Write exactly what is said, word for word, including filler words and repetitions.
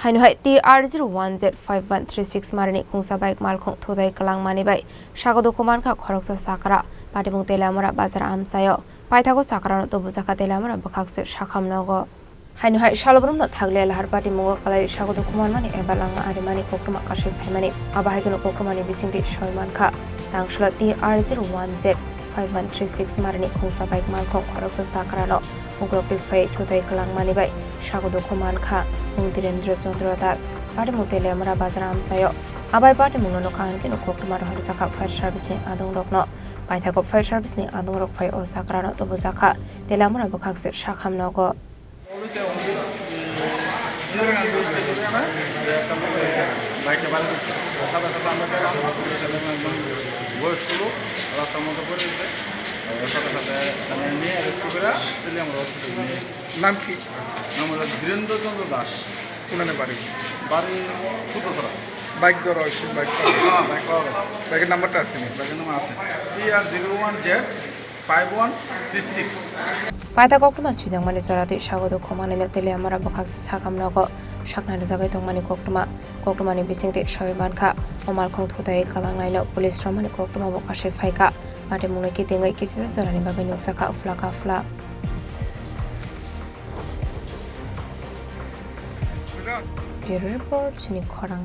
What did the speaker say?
Haino hai T R zero one Z five one three six marini khungsa bike malkhung thutai kwlangmani bai sago dukhu mankha khoroksa chakra. Patimung Teliamura bazar amchaio paithago chakrano tubujakha Teliamura bwkhakse sakham nogo. Haino hai salobrumno thakle lahar patimungo kwlai sago dukhu manmani eba langma arimani koktwma kasui phaimani. Abo hai kheno koktwmani bisingtwi sawi mankha, tangslo T R zero one Z five one three six marini khungsa bike malkhung khoroksa chakrano ugrok twi phai thutai kwlangmani bai sago dukhu mankha mung Dhirendra Chandra Das. Patimung Teliamura bazar amchaio abai patimungno nokha hwnkhe koktwma rohorjakha fire service ni adongrokno. Paithago fire service ni adongrok phai o chakrano tubujakha Teliamura bwkhakse sakham nogo. Police এখন কি ইন্দিরা গান্ধী স্টেশনে না একটা লোক বাইকটা বার করছে। সাথে সাথে আমরা গেলাম, পুলিশ এবং একজন বয়স্ক লোক রাস্তার মধ্যে পড়ে গেছে। ওর সাথে সাথে এখানে নিয়ে রেস্কিউ করে দিলে আমরা হসপিটাল নিয়ে এসেছি। নাম কি? নাম হলো ধীরেন্দ্র চন্দ্র দাস। কোনানে বাড়ি? বাড়ি সুতোছড়া। বাইক ধরা হয়েছে, বাইক পাওয়া গেছে? হ্যাঁ, বাইক পাওয়া গেছে। বাইকের নাম্বারটা আছে নি? বাইকের নাম্বার আছে। T R zero one Z five one three six. Paitha koktwma swijangmani joratwi sago dukhu manwino Teliamura bwkhakse sakham nogo sakna rwjagwi tongmani koktwma. Koktwmani bisingtwi sawi mankha, o malkhung thutai kwlangnaino police romani koktwma bo kasui phaikha. Patimungno kitingwi kisisa jorani bagwi nukjakha phla ka phla. Bureau Report, chini khorang.